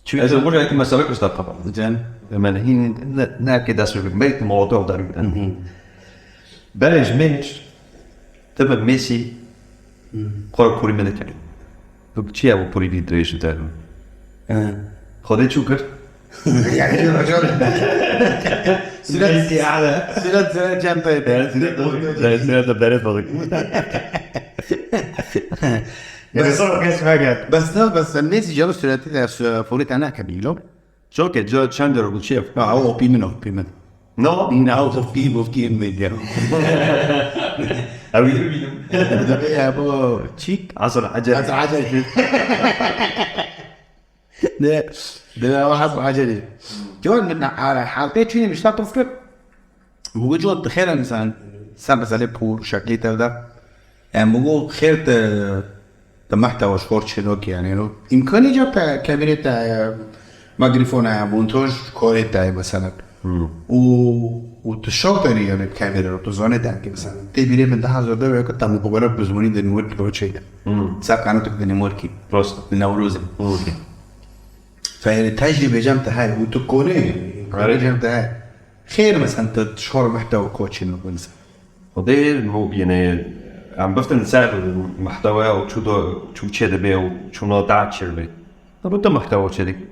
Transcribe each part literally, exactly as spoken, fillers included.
Çi ez ê rojekî mesela kuşta tapa. Cem. Hemen hîn ne, ne ki dest rojek. Belki molotof da bir. Berê ji mêj, ti bi Mesî, xwe kurî min dikir. Tu çi ye bu kurî dî dirêj dide? Xwedê çû kir? Yani, hocam. Sürat, sürat, sürat çantayı. Sürat, sürat, sürat, sürat. Bes, bes, ne, bes, Mesî canı sürati de, sü-, fori tane kabilo. Çok e, çok çender bu şey. Ha, o pi min, o pi min. No? No, o pi, o pi min diye. Ew ê bibînim. Ya bu çik? Asıl acele. Asıl acele. Ne? De ya has acele. Ciwan min, ala, haltê çûyê mişta pirs kir. Bû ciwan dixêre insan. Sen meselê pûr, şeklê tevda. Em bû xêr te, te mehtewa ji xwe çênokî, yani, no. Îmkanî ca te kemerê te, e, mikrofona, e, montaj karê te, mesela. Hmm. Û, û tu şawt erî, yani, kemerê, tu zanê te ki, mesela. Tê bîrê min daha zor de, weke tam bu kadar bizmuni de nûr kilo çeyde. Hmm. Sa kanat de nûr ki. Prost. Newroz. Hmm. Fe, yani, tecrübe cem te hay, û tu kone, Are. Cem te hay. Xêr, mesela, te şor mehtewa koçî no, mesela. Xwedê, no, yene, em biftin ser mehtewa û çû do, çû çê dibe û çû no da çê dibe. Te bi tu mehtewa çê dike.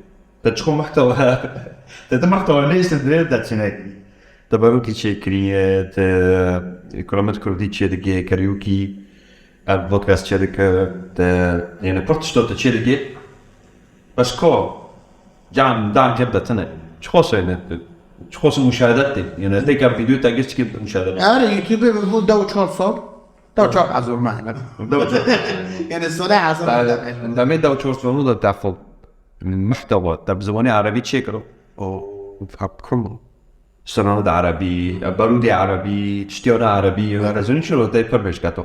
Te çi xwe mehtewa, te tu mehtewa neyse dibe, te çi nekî. Te berokî çê kiriye, te kiramet kurdî çê dike, karaoke, ev podcast çê dike, te, yene pir tişto te çê dike. Bes ko, can, dan kep de tine. Çi xwe seyne, çi xwe muşahedet de. Yene te ka video te gir çi muşahedet. Are, YouTube bu dew çar sal. Dew çar hazır mı? Dew çar. Yani sonra hazır. Demê dew çar sal da defol. Muhteva, te bi ziwanê erebî çê kiro. O, hap kul. Sirana da erebî, barûdê erebî, tiştiyana erebî, ez û çi rotey pir pêşketo.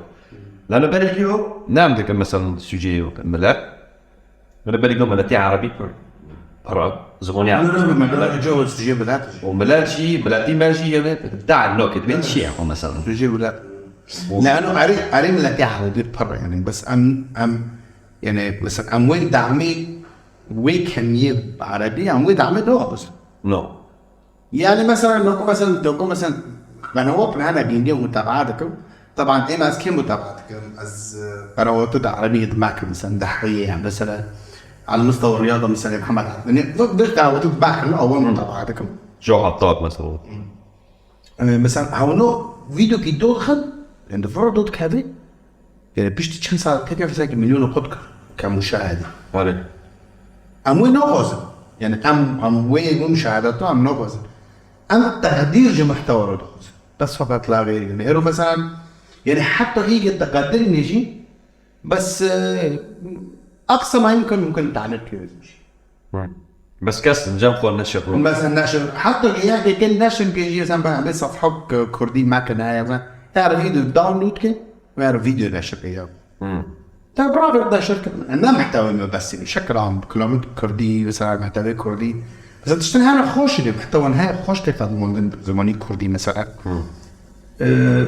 Lana berê yo, ne em dikin mesela sucê yo, millet. Lana berê yo milletê erebî pir. Pira, ziwanê erebî. Millet, millet, millet, sucê millet. O millet jî, milletî me jî, yani, da nokit, ben çi ya, o mesela. Sucê millet. Ne, ano, erê, erê milletê erebî pir, yani, bes em, em, yani, mesela, em wê damê, wê kemiyê erebî, em wê damê doxuz. No. Yani mesela, noko mesela, noko mesela, ben o plan edince mutabaa dikim. Taban em az kim mutabaa dikim? Az, e, ben o tu da arabî yetmek mesela, dahriye yani mesela. Al mustawa riyada mesela, Muhammed Abdini. Bu bir da o tu bakın, o mutabaa dikim. Jo Hattab mesela. E, mesela, hawno video ki dot xin, yani, vro dot kavi. Yani, piştî çend sal tekrar sanki milyon xwe dikir ke muşahede. Belê. Em wê naxwazin. Yani, em, em wê, wê muşahedata em naxwazin. Em teqdîr ji muhtewa re dixwazin. Bes feqet la xêrî. Yani, hero mesela, yani, heta hîgê teqdirî ne jî, bes, e, aqsa ma yumkin, mumkin tanet pêwezin jî. Bes kes cem xwe neşir. Mesela neşir, heta ki ya ki neşir ki jî sen bana bir safha k-, kurdî mekine ya sen. Her video download ki, ver video neşir ki ya. Hmm. Te bravê neşir ki, ne muhtewa me bes şekil am, kilomet kurdî, mesela muhtewa kurdî. Mesela tiştin hene xoş idi, muhtewa he xoş te fedmondin zimanî kurdî mesela. Hmm. Ee,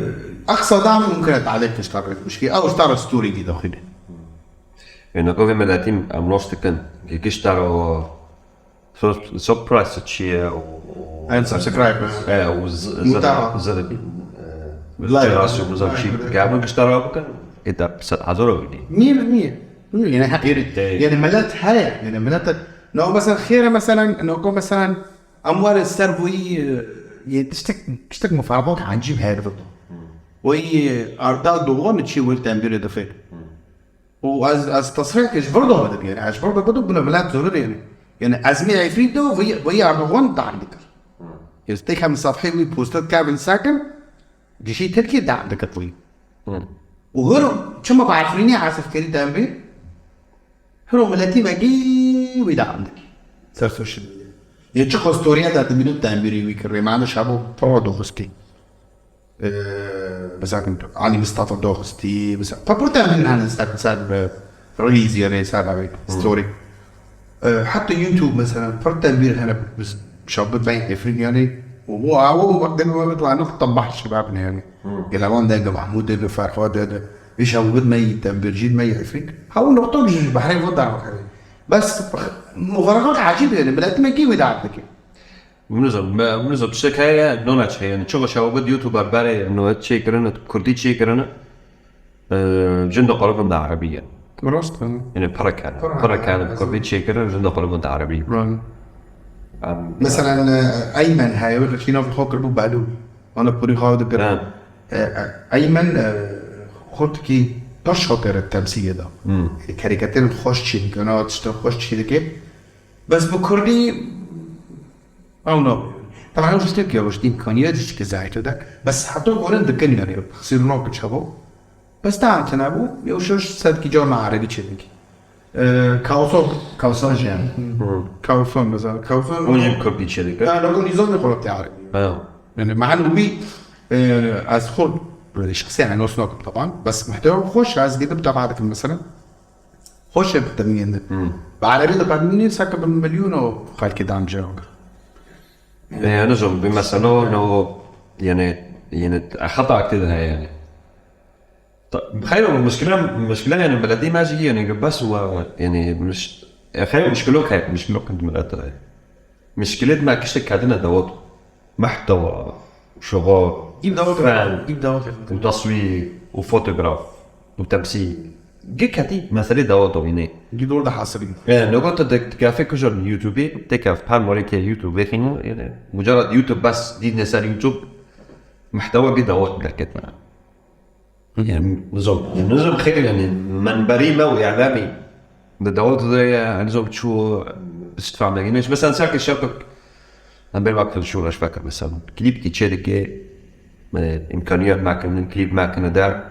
aqsa da mumkin talep tişta bir muşki. Ew star story ki daxili. Êna ku vê miletî em nas dikin, ki gişta re o so-, so price çi ye û, û Em subscribe. E, û z-, Mutaba. Zir-, zir-, e, Like. Cerasyo, muzam çi, Like. Ki em gişta re bikin, ê de sed hezar euro bidî. Niye, niye? Niye? Yani, ha, Êrî tê. Yani millet heye, yani millet, no mesela xêre mesela, no ko mesela, em were ser bu, e, ye tiştek, tiştek mufarbat acib her bu. Bu, e, Arda Doğan çi wê tembire dixê. Û ez, ez tesrîh ke ji vir de bidim, yani, ez ji vir de bidim, bûne milet zorir, yani. Yani, ez mi Efrîn de, vî, vî Erdogan dan dikir. Ez tê hem safhê wî posta Kevin Sakin, gişî Tirkiye dan dikir vî. Û hiro, çima bi Efrînê hesif kirî demrî? Hiro miletî me gî wî dan dikir. Ser social media. Ya çi xwe storiya da dibînim demrî wî kir, rêmaniş hebû, pro doxistî. Ee, mesela Ali Mustafa Doxistî, mesela, pir tembîr hene ser, ser, e, Reels yani, ser, abi, story. Ee, hatta YouTube mesela, pir tembîr hene, biz, şabit ben Efrîn yani, o, o, o, o, bak, deme, bak, bak, tam bahs şebab ne yani. Gelawan de, de Mahmud de, de Ferhat de, de, bir şabit me tembîrcî me Efrîn. Ha, o nokta bir bahre bu da bakar. Bes muxerabat ecîb yani, millet me kî wî derdikê. Min nizam, me-, min nizam tiştek heye, nona çi heye, yani, çiqa şewa bid YouTuber berê, no, çêkirine, kurdî çêkirine, e, jin dixwelibin de erebî ye. Rast e. Yani, pire kene, Pire pire kene, kene, kurdî çêkirin, jin dixwelibin de erebî ye. Right. Em, Mesela, e, Eymen heye, wê kî navê xwe kiribû Belû. Ana kurî xwe dikir. Ha. E, e, Eymen, e, xwe dikî taş xwe kere temsîlê de. Hmm. E, karîkatîrên xweş çêdike, na tiştên xweş çêdike. Bes bi kurdî, ew nabê. Taban ew tiştekî rojî îmkaniyet tiştekî zehîf e. Bes heta gorin dikin yani. Qisî rûnok çaxo. Bes te hatine bû, yew şeş sedkî carna erebî çêdikî. E, Kawson. Kawson jî yani. Hı. Kawson mesela. Kawson. O jî bi kurdî çêdike. Yani, o nîzam ne kolay te erebî. Ha. Yani, mehan wî, e, ez xwe, böyle, şexsî yani, nos nakim taban. Bes muhtewa xweş ez gidip taban dikim mesela. Xweş e bitemiyende. Hmm. Bi erebî diqedimînî seke bi milyon o xelkê dan cevab. E, yani, zor, bir mesela o, ne o, yani, yani, xeta akti de yani. Ta-, xeyr, o muşkile, muşkile yani, beledî me jî yani, bes wa, yani, müş-, e, xeyr, muşkilo, xeyr, muşkilo kund millet e. Muşkilet me kişte kadine dawot. Muhtewa, şuxul, Îv dawot, fen, îv dawot. û taswîr, û fotograf, û temsîl. Gi ketî meselê dawot o yine. Gi dor da hasirî. E, ne got de, de kafe kujon YouTube, te kaf par morê ke YouTube xîno, yani, mujarrad YouTube bes, dîne ser YouTube, muhtewa gi dawot derketme. Yani, nizam, nizam xeyr yani, menberî me û îlamî. Di dawet de ye, nizam çû istifade. Yani, mesela, serkê şefik, em bê vakit şu reş vekir mesela. Klîpkî çê dike, e, îmkaniyet me kirin, klîp me kirin der.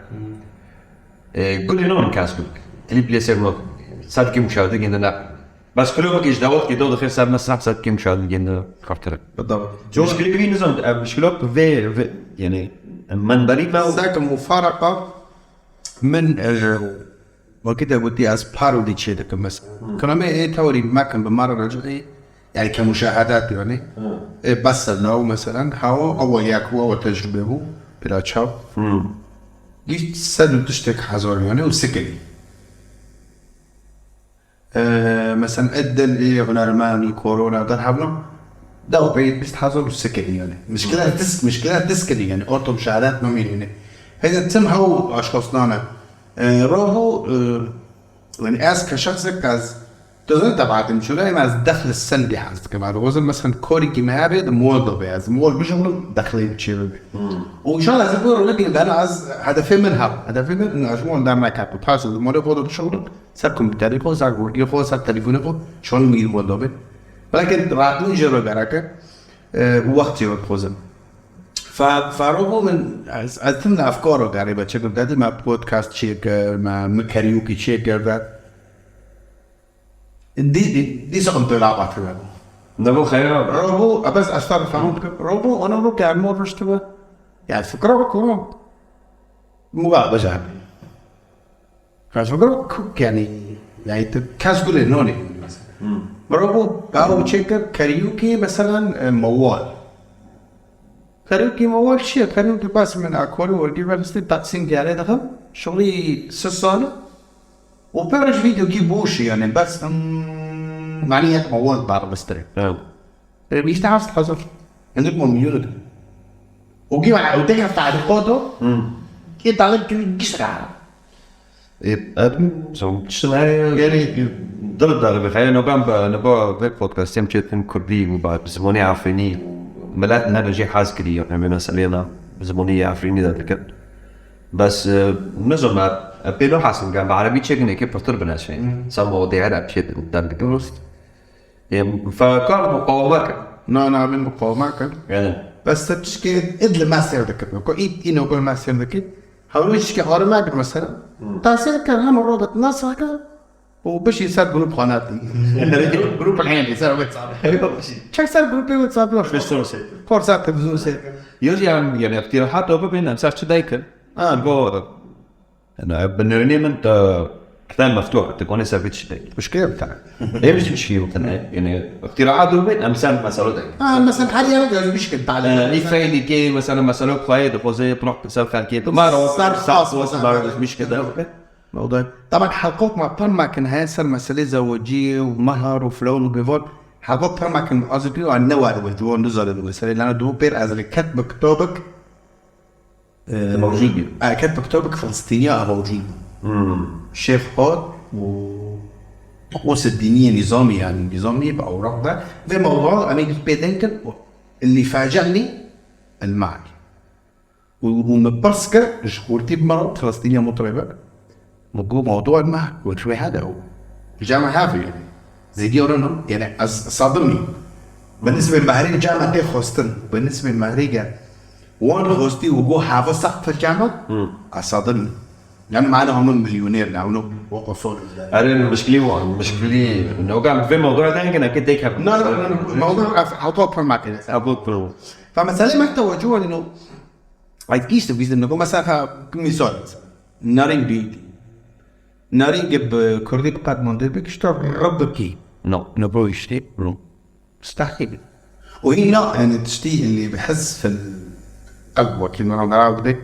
E, gulê non kes gul. Klîp lê ser not. Serkê muşahede gende ne. Bes kulobekî ji dawet kê do dixê ser mesreh sedkê muşahede gende xertir. Bi dawet. Muşkilê wî nizam, ev muşkilo vê, vê, yani, menberî me û Sek mufaraqa min, e, wekî te gotî ez parodî çê dikim mesela. Hı. Kilamê ê teorî mekin bi me re racixê, yani ke muşahedat yani. Hı. E, bes ser nav mesela, hawa, awa yak û awa tecrube bû, pira çav. Hı. Gîş sed û tiştek hezar yani û sikilî. Ee, mesela, ed del ê hunermendî, korona, der hevna, dew peyî bîst hezar û sikilî yani. Mişkile tis, mişkile tis kilî yani. Orto muşahedat memînî. Hêzên tim hew aşxosnane. Ee, robo, e, yani ez ke şexsek ez, tu zan tebatim çûna, em ez dexli sendî hez dikim. Robo zan mesela korî ki me hebe de moldo be, ez mol bijim dexli çê be. Hmm. O inşallah ez bu rolekî ben az hedefê min hev. Hedefê min, ez mol der nekap. Pas mol kodo şuxul. Ser kompûterê xwe, ser gurgiyê xwe, ser telîfonê xwe, şon mîr xwe dobe. Belkî rahatbûn jê re gereke, e, û wext jê re dixwazim. Fe-, ferro bû min, ez, ez tim li efkaro gerê be, çekim dedî me podcast çêkir, me, me karaoke çêkir ve. Dî, dî, dîsa em pêla batire. Nebû xeyra. Robû, ebez ez fer ferham kir. Robû, ona ro ke emo riştibe. Ya fikra ku. Muga bejar. Kes fikir kuk yani, yani tu kes gulê nonê mesela. Hmm. Miro bû, garo çêkir karaoke mesela, e, mewal. Karaoke mewal çi ye? Karaoke bas min akori û universite taksîn gere dixim. Şuxlî sê sal. Û pêra ji vîdeokî boş e yani, bas, hmm, mani yek mewal bar bistirê. Evet. E, îşte heft hazır. Hindik mum yürüdü. O gibi, o tek hafta hadi kodo. Hmm. Ki dalık gibi gişra. E, em, son, tiştin heye, yani, dil dalı bir heye, no ben ba, no ba, vek podcast, em çetin Kurdî û ba, bi zimanê Efrînî, milet ne jê hez kirî, yani, meselê na, bi zimanê Efrînî de dikin. Bes, e, nizam, e, e, pê no hasim, gel, bi erebî çekin, eke pirtir bineşe. Hmm. Sen bu diğer hep şey, der dikin. Rast. Em, fekar muqaweme kir. Na, na, min muqaweme kir. Yani. Bes te tişkê id li me sêr dikir. Ku îd, îno ku li me sêr dikir. Hewlê tişkê harime kir mesela. Hmm. Te sêr kir, hema robot nasake. Û bişî ser grup xanatî. Grup heyî, ser WhatsApp. Çek ser grupê WhatsApp yok. Beş sene şey. Korsa televizyon sêr. Yok yani, yani, iktirahat o bibin, em ser çi daykin? Ha. Go. Yani, bi nirînê min te kitab meftuh, te konê ser vê tiştê. Muşkil yok tane. Ev jî muşkil yok tane. Yani, iktiraat û bê, em ser mesele de. Ha, mesela her yere yazmış ki tane. Ee, î feylî kê, mesela, mesele xwayê de, xwezê, plak, ser xelkê. Ma ro, Ser sağ sağ olsun, olsun. Muşkil de yok. Mewdû. Taban helqok me pir mekin heye ser meselê zeweciyê û mehar û filan û bêvan. Helqok pir mekin ez pî an ne were we ciwan nizanin meselê. Lana dû pêr ez li ket bi kitobik, e, Mewcî bû. E, ket bi kitobik Filistîniya Mewcî bû. Hmm. Şêx Hot û Qosê dîniyê nîzamî, yani nîzamî bi ewraq de. Vê mewdû em ê pê deng kin û li facilnî el mal. Û, û min pirs kir, ji xortî bi min re, Filistîniya mutrebe. Min got, mewdû me, got, wê hede û cama hevî, yani. Zêdî ewro ne, yani, ez sadim im. Bi nisbê mehrê cama tê xwestin, bi nisbê mehrê ge wan xwestî û got, hava seqf cama, Hmm. ez sadim im. Yani, mane hemû milyonêr ne, hemû waqif. Erê, mişkilî wan, mişkilî, noga vê mewdû de hingine ke têk heb. Na, na, na, na, mewdû ev, hata pir makine. Ev pir. Fa meselê me teweccûh, yani, Ay, îşte bizim ne, mesela, ha, misal, mesela. Narîn bîtî. Narîn ge bi kurdî bi qet mande bik, işte, rib bikî. No. Ne bu işte, no. Mustahil. Û hîn na, yani, tiştî li bi hez fil qelb wekî nara nara bide.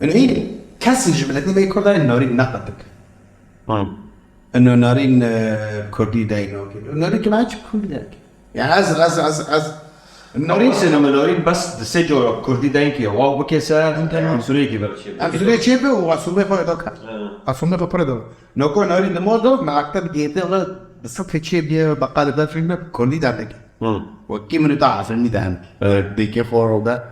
Yani, hîn kes ji miletê me kurdan narîn ne qetik. Hı. Eno narîn, e, kurdî dey no. Narîn ki me çi kurdî dey. Ya ez, ez, ez, ez. Norîn sê name norîn bes di sê cora kurdî dengê waw bike ser, em zûrê ki berçê. Em zûrê çê be û asûlê xwe da kat. Asûlê xwe pire da. Noko norîn di mor da, me akte bi diyete xwe bi sifê çê biye, beqalê da filme kurdî da deke. Hı. Wekî min da filmî da hem. Evet. Deke xwe da.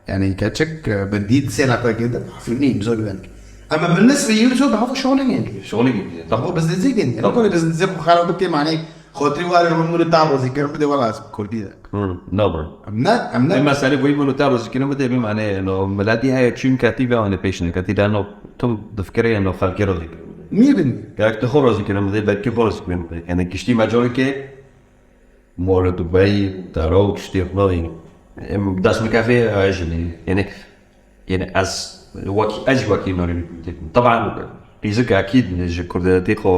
Yani keçik, e, bi dît sê nata gêde, filmî imzo güvenlik. Ama bi nisbê YouTube hava şolê gêde. Şolê gêde. Hava bizdizî gêde. Noko bizdizî bu xarabı ke mane Xotî warê hûn min û te rozîkirin bidê, wela ez bi kurdî de. Hmm, nabe. Em ne, em ne. Ê meselê wî min û te rozîkirin bidê, bimane, no, miletî heye çûn ketî ve, anê pêşine ketî de, no, tu difikirê, no, xelkê rozîkirin bidê. Niye bin? Gerek tu xwe rozîkirin bidê, belkî xwe rozîkirin bidê. Yani kiştî me corê ke, mor û dubey, dara û tiştê xwe nayîn. Em dest bi kefê, e, jilî. Yani, Yani ez wekî, ez jî wekî norî dikim. Taban, qîzik ekîd ji kurdinetê xwe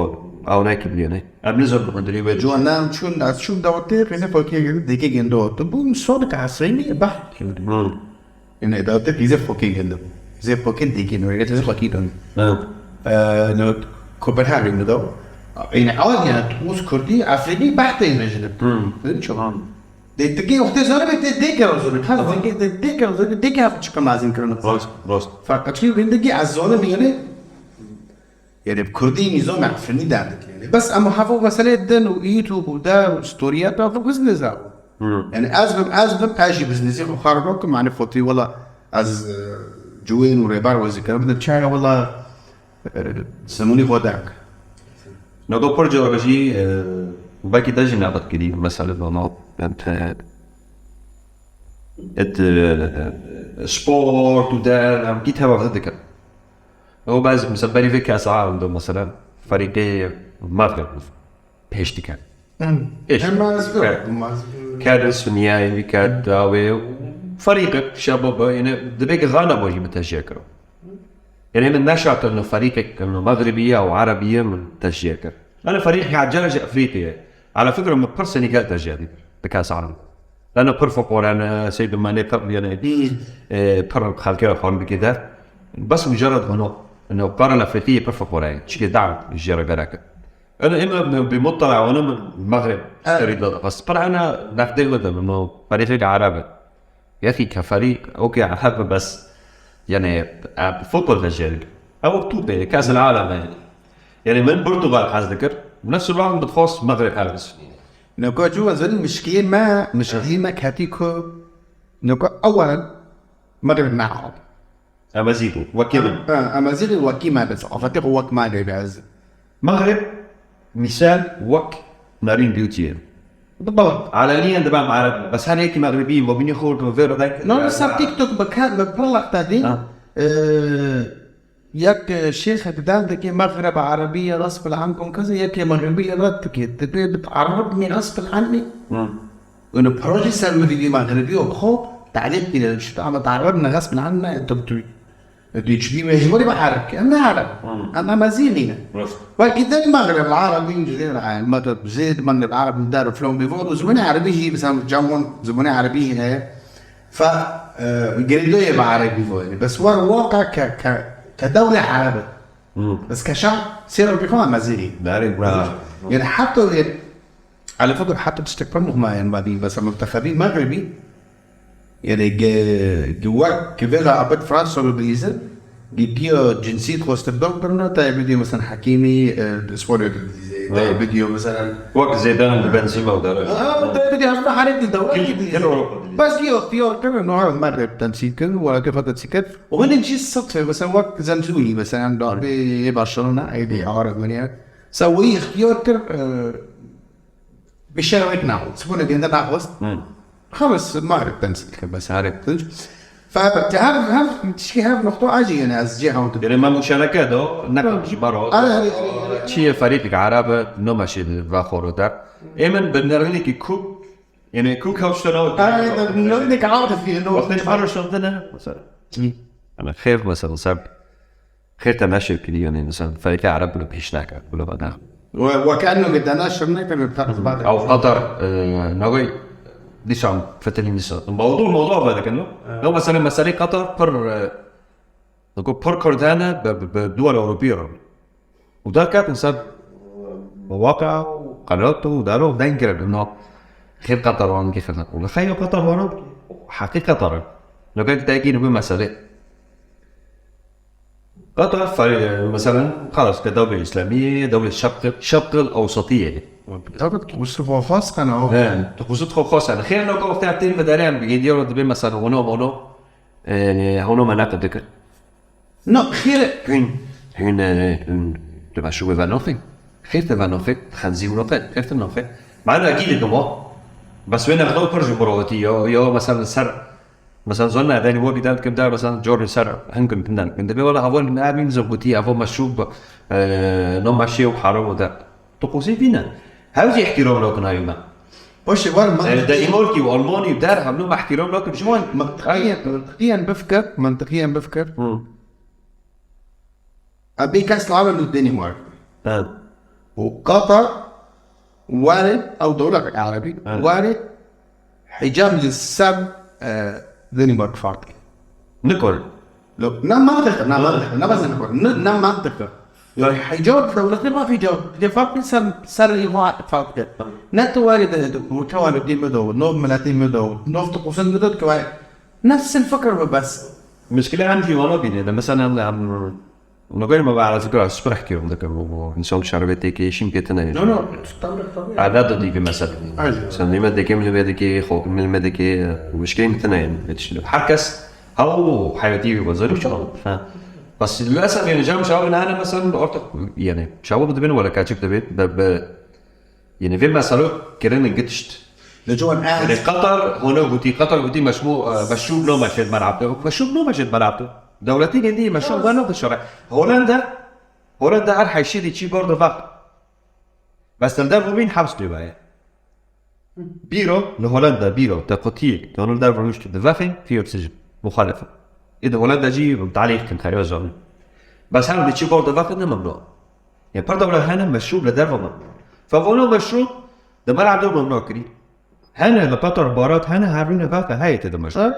ew nekiriye ne. Em nizin bi hundirî ve. Ciwan ne, em çûn, ez çûm dawetê, qîzik xwekî girdi, dêkê gendo. Tu bû, sodik esrînî, bah. Hmm. Yani dawetê qîzik xwekî girdi. Qîzik xwekî dêkê norî, qîzik xwekî dön. Evet. Ee, no, Kopenhagen de. Yani, ew, yani, tu kurdî, efrînî, bah, teyne jilib. Hmm. Dedim, çaban. Dê tikê wextê zor be, tê dê kere zor be. Ha, dê, dê, dê kere zor be, dê kere çiqa mezin kirin. Rost, rost. Fakat çi gindikî ez zonim yani. Yani bi kurdî nîzam efrînî derdikî yani. Bes em hava meselê din û YouTube û der û storiya da bu business a. Hı. Yani ez bim, ez bim, ez jî businessî xwe xarab nakim. Yani fotî wela ez, e, ciwên û rêber wezî kirim. Çaya wela Semûnî xwe deng. Nado pir cara jî, e, belkî te jî neqet kirî, mesela, no, no, et, et, e, sport û der, em kî teva xwe dikin. Ew bazî, mesela, berî vê kesa em do, mesela, ferîqê Mexrib pêş dikin. Hı. Eş. Hem ez Evet. Hem ez Kerdin Sunyayê, wî kerd dawê û ferîqek şebaba, yani, dibê ki xana bo jî bi teşya kiro. Yani, min neşatin li ferîqek, li Mexribî ya û Erebî ye min teşya kir. Yani, ferîqek Ecerê ji Efrîqiyê. Ala fikra min pir Senîgal teşya dikir, bi kes Ereb. Lana pir fokorane, sey bi manê pir, yani, e, pir xelkê xwe dikê der. Bes mucerred hino, hino, qara Efrîqiyê pir fokorane, çike da jê re gerek. Ene ema bi, bi muttala wana min Mexrib Evet. Serî de. Bes pir ana nexdê wede min o ferîqê Ereb. Yexî ke ferîq, okey, Ereb bes. Yani, e, futbol de jêr. Ew tu be, kes alem yani. Yani min Portugal hez dikir. Nefs wext min dixwast Mexrib hez dikir. Noko cû ez mişkilê me, mişkilê me ketî ku noko ewel Mexrib ne Ereb. Em ezî bû. Wekî min. Ha, em ezî bû wekî me, bi seqafetê xwe wek me lê be ez. Mexrib, mîsal, wek Nerîn Dîwtiyê. Bi bala. Aleniyen dibem Ereb. Bes her yekî Mexribî, mobînî xort û vê re dayk. No, li ser TikTok bi kar, bi pir wexta dî. Ha. Ee, yek, e, şêxek der dikê Mexreb Erebî ye, resbil ankum keza, yekê Mexribî ye red dikê. Dibê bi Ereb nî resbil anî. Hı. Û proje ser mirîdî Mexribî û xwe talîq kiriye. Şit ama Ereb ne resbil an ne, tu, tu. Dê çi dî mecbûrî bi Ereb ke? Em ne Ereb. Hmm. Em, em ezî nîne. Rast. Belkî der Mexreb Ereb, Îngilîz, Mexreb, zêd, Mexreb Ereb, der, flon, bî, û zimanê Erebî jî, mesela, cem wan zimanê Erebî jî heye. Fa, e, girêdayê bi Erebî vo, yani. Bes war waka ke, ke, ke dewle Ereb e. بس كشعب سير بيكون مزيري. Berê, yani, hatta yani, على فكرة، حتى تشتكي منهم، يعني، ما بي، بس المنتخبين المغربي، يعني، جا-، جواك كبيرة أبد فرنسا بالبريزن، جديو جنسية خوست الدكتور، تا فيديو مثلًا حكيمي، آه، سبورت، تا فيديو مثلًا. وقت زيدان، بنزيما ودارا. آه، تا فيديو أصلاً حالة الدورة. كل، كل أوروبا. بس جيو اختيار كان إنه هذا المغرب تمثيل كان، ولا كيف هذا تسكت. وهنا نجي الصدفة، مثلًا، وقت زمزولي، مثلًا، دار ببرشلونة، أي دي عارف من يعني. سوي اختيار كان، آه، بشهوتنا، سبورت، جندا ناقص. خلص، المغرب تنسى، بس عرفت. فهذا، هذا، تشكي هذا نقطة عاجية، يعني، أز جهة وتب- يعني، ما مشاركة دو، نقل برا. آه، آه، آه، آه. چیه فرید عرب نمشه و خورو در. ایمن بنرنی که کوک، یعنی کوک هاوشتنا و آه، آه، نرنی که عاطفی، إنه وقتی برا شدنه، مثلًا. أنا خير مثلًا سب خير تماشي كليوني مثلًا فريق عرب ولا بيشناكا ولا بنا. و-، وكأنه قد أنا شرنا كان بتاخذ بعض. أو قطر، آه، نوي ديشان فتلين ديشان. الموضوع، الموضوع هذا كأنه. لو مثلًا مسألة قطر بر، آه، نقول بر كردانة ب-، ب-، بدول أوروبية. وده كانت نسب مواقع وقناته وداره ودين كده إنه خير قطر وان كيف نقول. خير قطر وانه حقيقة قطر. لو كان تأكيد بمسألة. قطر فريق، مثلًا، خلص، كدولة إسلامية، دولة شرق، شرق الأوسطية. Tabii ki, bu sırf o has kanı o. He, bu sırf o has kanı. Xêr, no, ko, te, te, me derem, bi, diyor, dibe, mesela, onu, onu, e, onu, me nakıl dikir. No, xêr. Hün, hün, e, hün, tu başu ve nothing. Xêr te ve nothing, xenzi ve nothing, xêr te nothing. Mana gî dikim o. Bes wê nexdo pir ji mirovitî, yo, yo, mesela, ser Mesela, zonna, yani, wo bidan kim da, mesela, cor ser, hingin pindan. Kim de be, wala, havol, ne, abin, zogutî, havo, meşrub, e, no, meşê û haram û der. Tu qusî bîne. Hevzî ihtiram nakin ayû me. Baş e, var, man- E, Danimarkî û Almanî û der, hemlo me ihtiram nakin. Ji wan Mantıqiyen, mantıqiyen bifikir, mantıqiyen bifikir. Hı. Ebê kes li Danimark. Evet. û Qatar warê ew dewlet erebî, evet, warê hicab li ser, e, Danimark farz kir. Nikor. Lo, ne mantiq, ne mantiq, ne bes nikor, ne, ne mantiq. Yani hicab dewletê ma hicab, lê farz kir ser, ser îma farz kir. Ne tu warê de, de, û tu warê dî me de, nov miletî me de, nov tu qusin me de, tu warê. Nefs el fikir be bes. Muşkile em jî wana bîne de. Mesela em, em, Ona göre me be ala fikir spirh kir, dike bu, bu insan şerbetê ke şîn ketine. No, no, tabii, tabii. Ada da dibi mesela. Aynen. Sen nime dike, milime dike, xok, milime dike, muşkile mitine yani, yetiştiriyor. Herkes, ha, o hayatı bir bazarı çok. Ha. Bas lilesef yani cam şahı nane mesela artık yani şahı bu dibin wala kaçık dibi, be, be, Yani vê meselo kirine gitişt. Li cihên ez- Yani Qatar, hona gotî, Qatar gotî meşmû, e, meşrûb no meşêt merabte. Meşrûb no meşêt merabte. Dewletî gindî meşrûb ve no dişare. Holanda, Holanda her heşî dî çî bor di vaq. Bes li der bûbîn hews pê baye. Bîro, li Holanda bîro, te qutiyek, te li der bûbîn di vexê, fiyo sijin. Muxalif. Ê di Holanda jî talîq kin, xerê zor. Bes her dî çî bor di vexê ne memnû. Yê pir dewlet hene meşrûb li derve min. Fevono meşrûb di me re do memnû kirî. Hene li Qatar barat hene her rûne veke heye tê de meşrûb.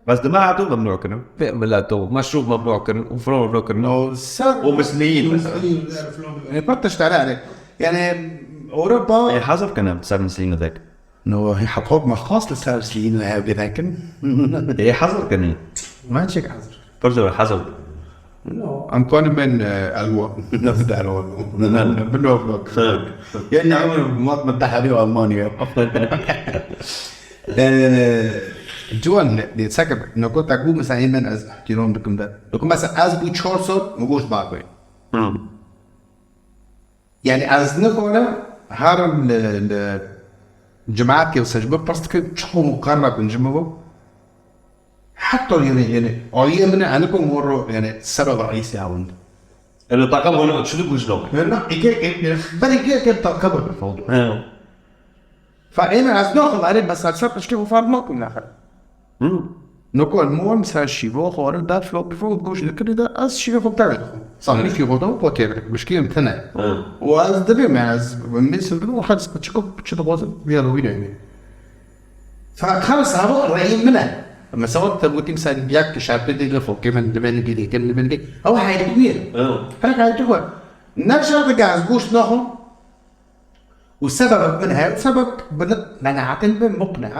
Bes di me re do memnû kirin. Vê mileto meşrûb memnû kirin û filan memnû kirin. O ser- O misliyîn. Misliyîn, filan. E, pir tişt hene, yani. Yani, Ewropa- E, hazir kene ser misliyîn vek. No, hî hepok me xwest li ser misliyîn ve hevdî vekin. E, hazir kene. Me çek hazir. Pir zor hazir. No. Em kanin bên, e, elwa. Nefid elwa. Bin wek. Yani, em mat me teherî Almanya. E, ciwan, ne, seke, ne ko te ku mesela, hê min ez ihtiram dikim de. Dikim mesela, ez bû çar sal, mi goş bak bê. Hı. Yani, ez nikarim herim li, li cemaetê û secbir pirs dikim, çawa qerra bin ji min bo? Heta yani, yani, ailê min e, ez nikim wero, yani, ser bi reîsê hewin. Yani, takım onu çilik ucuna. Yani, iki, iki, yani, ben iki, iki takım. He. Fa ême ez naxim, erê, bes ez ser piştî xwe fark nakim nexir. Hı. Nokol mol ser şîvo xwarin der flo bifo goş dikiri de ez şîvê xwe tevê dixwim. Sanî şîvo da potê muşkîlim tine. Hı. Û ez dibêm ez min sirdim û hez çiko çi dixwazim vîya wî neyê. Fa xelis hava reyê min e. Mesela te gotî, mesela yek şerpê dê li fokê min, li min dê, li min dê. Ew heyretî ye. Her heyretî ye. Ne şerpê ez goşt naxwim. Û sebebek min heye, sebeb bi qenaetê min muqne.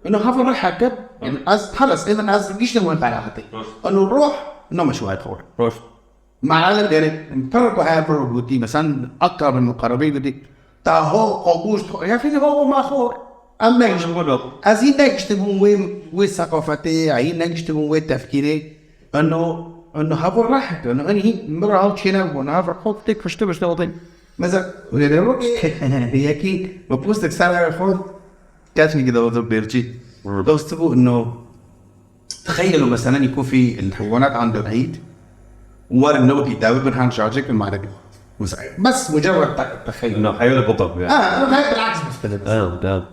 Ino hevra heke, yani ez, xelas, êdin ez giştim wê qenaetê. Ino ruh, no me şwayet xor. Roşt. Mealem, yani, pir ku her pir gotî, mesela, akabin mukarrabî gotî, ta ho, ho goşt, ho, ya fîlî ho, ho ma xor. Em negişt-, ez hîn negiştibûm wê, wê seqafetê, hîn negiştibûm wê tefkîrê. Eno, eno hevor rahek, eno en hîn min re haw çênebûn, hevor xo têk pişti pişti otin. Mesela, wê de wekî, yekî, bi postek ser xo, kesmî ki de otur berçî. Dost bû, eno, تخيلوا مثلًا يكون في الحيوانات عندهم عيد، وارد نوتي داوي برهان شاجك المعركة. بس مجرد ت-، تخيل. انه حيوان بطل يعني. اه، انا هاي بالعكس بختلف. اه، تمام.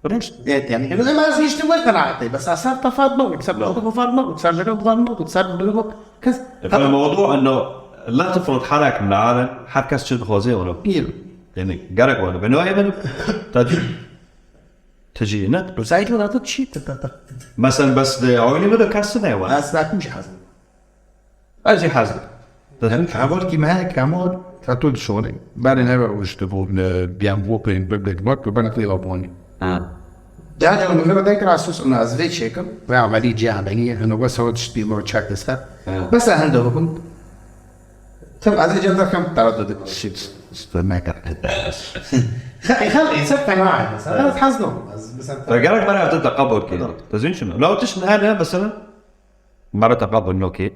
رشد. يعني، انه ما زيش تقول قناعتي، بس اثار تفاضل، وكسر تفاضل، وكسر جنوب ظن، وكسر بلوغ، كذا. فالموضوع انه لا تفرض حالك من العالم، حركة شد خوزي ولا. يعني، قالك ولا، بنو ايمن، تجي. تجي هنا. وساعتها لا تشي تتطق. مثلًا بس de oyunu mu da kastı ne var? Ez zaten jî hazir. Ez jî hazir. Hem haber ki me hek hemor. Tatul şorê. Berê neve rûştibû, e, biyan bû peyên bibek bak, bi bana tê abonî. Ha. Carê min re dekir asus û ez vê çêkim. Ve amelî cî amelî, hino wesa tiştî me çak deste. Ha. Bes hende bikim. Tabii, ez ê cem derkem tereddüt. Shit, işte ne kadar. Xelk, xelk, insan fena. Mesela, ez hezno. Ez, mesela, Te gerek bana evde teqabul ki. Tamam. Te zîn şunu. Law tişt ne, ne, mesela, mara teqabul no ki.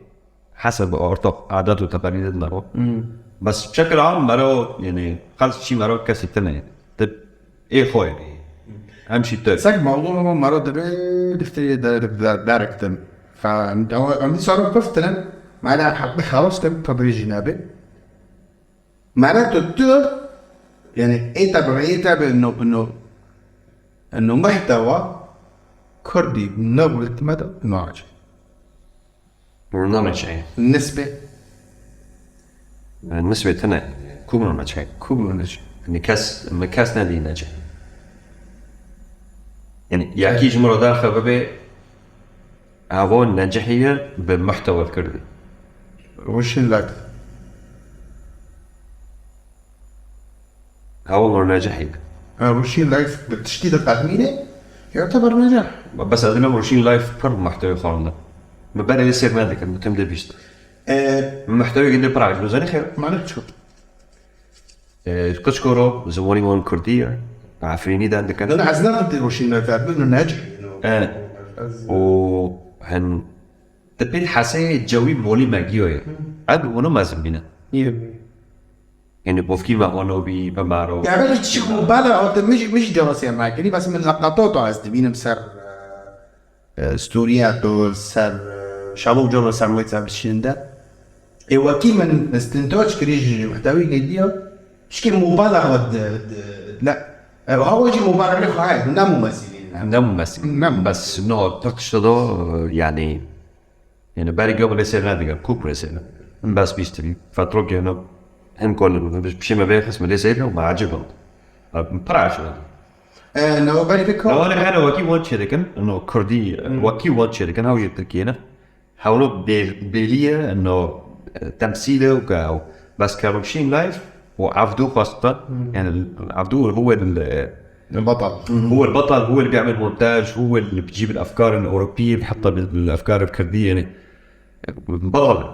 Haseb ortak adet û teqalîd de o. Hmm. Bes şekil am mara, yani, xelk çi mara kesî tine. Te ê xo yani. Em şî te. Sek mewdû mara dibe, difte de, de, de, derek din. Fa, em, em, em, sarı piftirin. Mala hak bir xalas te tadrî jî nebe. Mala tu, tu, yani, ê te bi, ê te bi, no, no, no, muhtewa, Kurdî, ne bu hikmet, no acı. Rûnameçeyê. Nisbê. E, nisbê tine. Ku rûnameçeyê. Ku rûnameçeyê. Yani kes, mi kes nedî necih. Yani, yakî ji min re derxe bibê, evo necihî ye bi muhtewa kurdî. Rûşîn lak. Ew necehî. Ha, Rûşîn Life bi tiştî de texmînê, ya te berneca. Bes ez dibêm Rûşîn Life pir muhtewê xwarinde. Min berê lê sêr nedikin, min tim de bîst. E, Muhtewê gindê pir ecib, zanî xêr. Mane çi? E, Qiçkoro, ziwanî wan kurdî ye. Efrînî de dikin. Nana, ez ne dibê Rûşîn Life, ez dibêm Necehî. E, û hin Di pêt hesê cewî molî me giyo ye. Hı. Ev ûno mezin bîne. Yê. Yani bofkî me ono bî, bi maro. Ya belki çi ku bala o de mij, mij de wasiye me kiri, bas min laqato to ez dibînim ser, e, storiya to ser, e, şalo colo ser wê ser bişinde. E, wekî min istintoç kirî ji muhtewî gediya. Şikî mubalaxa de, de, la, e, hawa jî mubalaxa xwe heye, ne mumesîlî ne. Ne mumesîlî. Ne mumesîlî. Bes no, pir tişt do, yani, yani, berî gel lê sêr nedikim, kûk lê sêr. Min bes bîstî. Fetrok yani, hem kol, pişê me vê xist me lê sêr, me ecib bû. Pir ecib bû. E, no, berî vê kol. No, ne, ne, wekî wan çêdikin, no, kurdî, wekî wan çêdikin, hawa jî Tirkiyê ne. Hewlo bê-, bêliye, no, e, temsîle û ke-, bes ke Rûşîn Life û Evdû xwest be. Hmm. Yani Evdû هو ال-، البطل. هو البطل، هو اللي بيعمل مونتاج، هو اللي بيجيب الأفكار الأوروبية، بيحطها بالأفكار الكردية، يعني، بطل.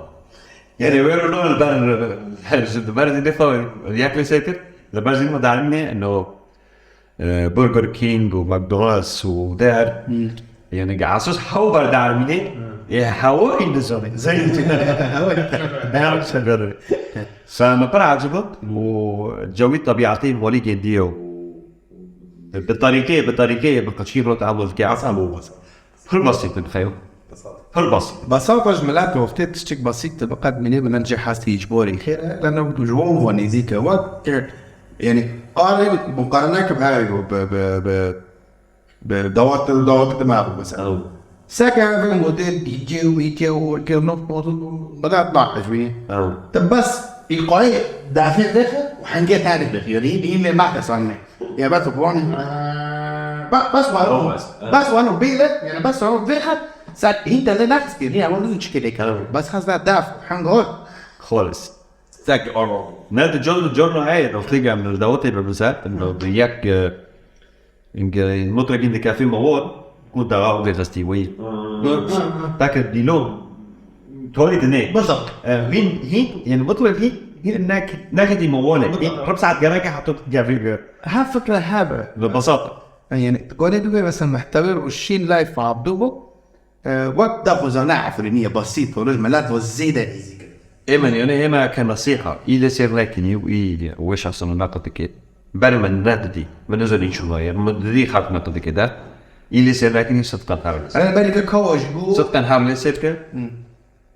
Yani, wê rûno li ber, li ber zî dê xwe yek lê sêr kir, li ber zî me dielîmê, no, e, Burger King û McDonald's û der. Hmm. Yani, ge asos hew berdarmînê, hmm, ê hew î dizanê. Zey. Ne yapsın böyle? Sen pir ecibim û cewî tebiatê molî gendiye û bi tarîkê, bi tarîkê, bi qeçî rot abo zikê asal û wasa. Pir basît in xeyo. Pir basît. Basata ji milet wextê tiştik basît dibe qet mînê bi min cih hestî îcborî xêr e, leno ji wan ve nêzîk e. Wek, yani, qarê muqarene kim heye bi, bi, bi, bi dawat, dawat dime bû mesela. Ew. Seke ev model dîce û îke û ke not model milet naqij bî. Ew. Te bes îqayê dafê vexwe û hengê tarî vexwe. Yani, hîn lê naqesanî. Ya bes wan Bas, bas wano. Bas wano bêle, yani bas wano vê hat. Sen hîn te ne naxistî, niye ama bunu çike de kalır. Bas hazda daf, hangor. Xolis. Tek oro. Ne de cor cor no heye, no fliga mi da ote be bize, no de yak, e, inge motor gin de kafe ma wor, ku da o de festi wei. Tak dilo. Tori de ne. Bas. Hin, hin, yani motor hin, hin nak, nak di ma wone. Rub saat gerek hatta gavir. Ha fikre ha be. Ve basat. Yani, gole dube mesela muhtewa Ruşîn Life abdu bu. E, wek daxwazana Efrînî ye, basît, roj milet ve zêde nêzîk in. Ê min, yani, ê me ke nesîha, î lê sêr nekinî û î wê şexsana neqidike. Berê min nedidî, min nizanî çûna ye, min didî xelk neqidike de. Î lê sêr nekinî sidqen her lê sêr. Ene berî ke kawa ji bo Sidqen her lê sêr ke.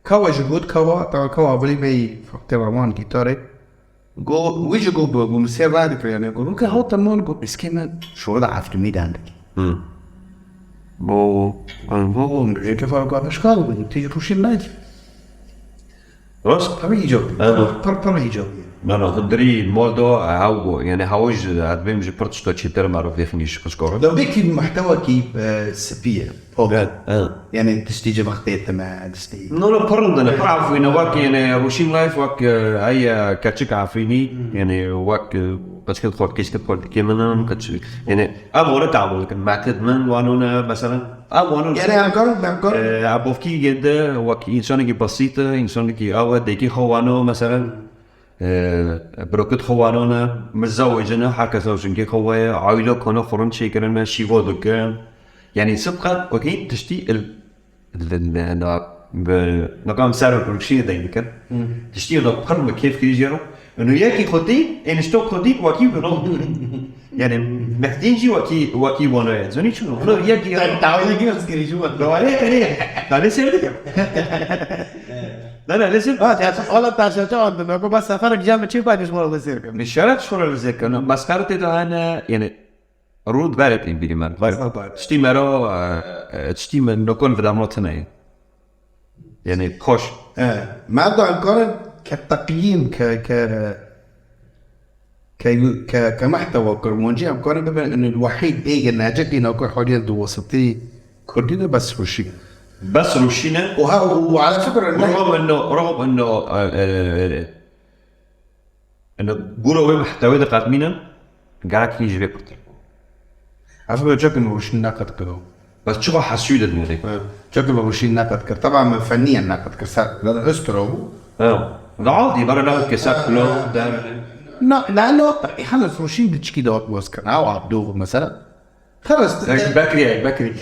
Kawa ji got kawa, tawa kawa bilî bey fakte raman gîtarê. Go, wî jî got, got, got, sê radyo yani, got, ke hota mon, got, eskê min şoda Efrînî dendikî. Hı. Bo, bo, bo, eke fara got, eşkal, got, tê Ruşîn naydi. Rast? Tabii icabî. Evet. Tabii, tabii icabî. Ben o dirî moldo, haw go, yani haw ji, adbim ji pir tişto çêtir maro vêxinî ji kuşkoro. Da belki muhtewa ki, e, sipiye. Pop. Evet, evet. Yani tiştî civextê teme, tiştî. No, no, pir rindine, pir afwîne, wek yani Ruşîn Life, wek, e, hey, e, keçik Afrînî, yani wek, e, keçik xort, keçik xort, dikê min, keçik, yani, ev ore tablo dikin, metid min, wanone, mesela, ev wanone. Yani, em karin, em karin. E, ebovkî gende, wek insanekî basît e, insanekî ew e, dekî xwe wano, mesela, e, birokit xwe wanone, mizewicine, her kes ew jinkê xwe weye, aîlo kone xurin çêkirine, şîvo dikin. Yani, sidqen, wekî tiştî il Nakam ser rûşînê dey dikin. Tiştî da pir bi kêf kirî jê ro. Û yekî xwedî, ên işte xwedî wekî bino. Yani mehdîn jî wekî, wekî wano ye. Zonî çû? Wano yekî. Tawa yekî nas kirî jû. Wale kirî. Dane ser dikim. Dane ne ser. Ha, ya Allah taşa çağırdı. Bak, bak, sefer güzel bir çift paylaşma oldu sergim. Nişaret şura zirkana. Maskara te daha ne, yani Rû dibe rêtên bîrî me. Vay, vay, vay. Tiştî me re, e, e, tiştî me nokon vidamot hene ye. Yani xoş. E, me da em karin ke teqyîm, ke, ke, ke, ke, ke mehtewa kurmancî em karin bibin, in wehîd êgin necekî nakor haliyen di wasitî kurdî de bes rûşî. Bes rûşî ne? Û ha, û ala fikr ne? Rogov inno, rogov inno, e, e, e, Ene gura wê muhtewê diqedmînin, gelek hîn ji vê pirtir. Ev bi çekin rûşîn neqet kiro. Bes çiqa hesû didin wê? Çekin rûşîn neqet kir. Teba min feniyen neqet kir. Ser, lada histiro bû. Ha. Dal dî, bera neqet kir, ser kilo, der. Na, la, no, helas rûşîn di çikî de waz kir. Ew abdû, mesela. Xelas. Ek Bekirî, ek Bekirî.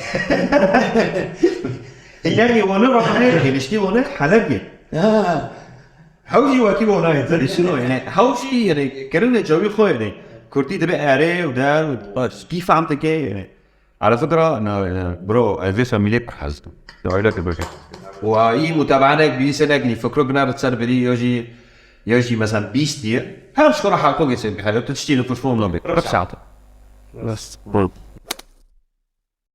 Yanî wana rahane, geliştî wana helebî. Ha. Hewjî wekî wana ye, zerî şino, yani hewjî, yani, kirine cewî xo, yani. Kurdî dibe erê û der, baş, kî fehm dike, yani. Ala fikra, na, na, bro, ez vê semîlê pir hez dikim. Ya, öyle ki böyle. Wa, iyi mutabanek, bir senek, ni fikro bina ser biri, ya jî, ya jî, mesela, bîst diye. Her şora halko geçsin, bir hayat, tiştî nüfus formuna bir. Rıfsat. Bas.